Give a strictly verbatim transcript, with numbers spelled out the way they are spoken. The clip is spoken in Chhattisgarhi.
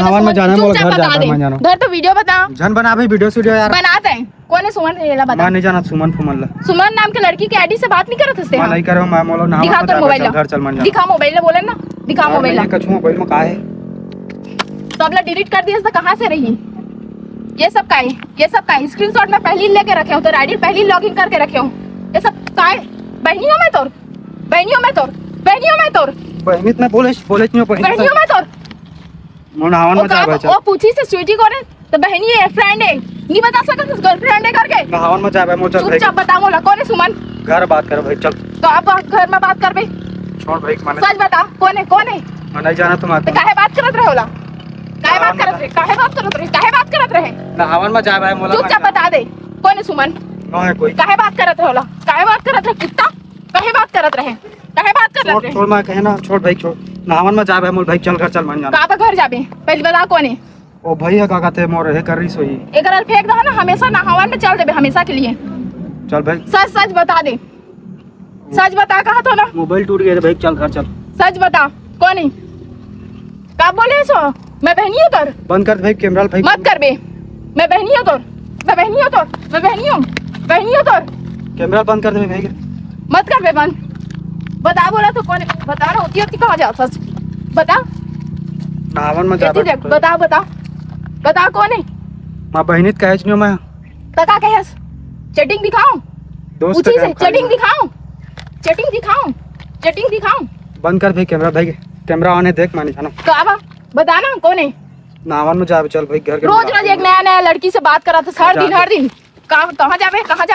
नहावन में जाना, मोला घर जाबे, मैं जानव। धर तो वीडियो बता। झन बनाबे वीडियो सीडियो यार। बनाते हैं। कोन है सुमन, ये ला बता। मैं नहीं जानत सुमन फुमन ला। सुमन नाम के लड़की के आईडी से बात नहीं करत हस ते? मैं नहीं करे, मैं मोला नहावन में जाबे, चल घर चल, मैं जानव। दिखा मोबाइल ला, बोले ना, दिखा मोबाइल ला। कछु मोबाइल में का है? सब ला डिलीट कर दिया, तो कहाँ से रही? ये सब का है? ये सब का है? स्क्रीनशॉट मैं पहली लेके रखे हूँ, तोर आईडी पहली लॉगिन करके रखे हूँ। ये सब का है? बहनी हूँ मैं तोर, बहनी हूँ मैं तोर, बहनी हूँ मैं तोर। बहनी तो मैं बोले, बोले नहीं हूँ बहनी। बहनी हूँ मैं तोर। मोर नहावन में जाबे, चल। वो पूछी से स्वीटी कोन है? तो बहनी है, फ्रेंड है, नहीं बता सकत हस गर्लफ्रेंड है करके। नहावन में जाबे, मोर चल भाई। चुपचाप बता मोला, कोन है सुमन? घर बात कर भाई, चल। तो आप घर में बात करबे? छोड़ भाई, माने। सच बता, कोन है, कोन है? मैं नहीं जानत हूँ। तो काहे बात करत रहे ओला? काहे बात करत रहे? काहे बात करत रहे? काहे बात करत रहे? नहावन में जाबे, मोला चुपचाप बता दे, कोन है सुमन? ना है कोई। काहे बात करत रहे ओला? काहे बात करत रहे? कुत्ता, काहे बात करत रहे? काहे बात करत रहे? छोड़, मैं कहे ना, छोड़ भाई, छोड़। नहावन में जाबे, मोर भाई, चल घर चल, मैं जानव। का घर जाबे? पहली बता, कोन है? ओ भैया, का कहते, मोर हे कर रही सोई। एकरा फेंक दहा ना, हमेशा नहावन में चल देबे, हमेशा के लिए। चल भाई। सच सच बता दे, सच बता, कहा तो ना। मोबाइल टूट गया भाई, चल घर चल। सच बता, कोन है? का बोले सो? मैं बहनी हूँ तोर। बंद कर दे भाई कैमरा भाई। मत करबे। मैं बहनी हूँ तोर, मैं बहनी हूँ तोर, मैं बहनी हूँ, बहनी हूँ तोर। कैमरा बंद कर दे भाई। मत करबे बंद। बता बोला तो कोन है? बता ना, होती होती कहाँ जा सच? बता। नहावन में जाबे। बता, बता, बता कोन है? मैं बहनी तो कहेच नहीं मैं। तो का कहेस? चैटिंग दिखाओ। दोस्त पूछी से चैटिंग दिखाओ, चैटिंग दिखाओ, चैटिंग दिखाओ। बंद कर भाई कैमरा भाई, कैमरा ऑन है, देख मैं नहीं जानव। तो अब बता ना कोन है? नहावन में जाबे, चल भाई घर के रोज रोज एक नया नया लड़की से बात करत हस, हर दिन, हर दिन। कहाँ, कहाँ जाबे, कहाँ जाबे?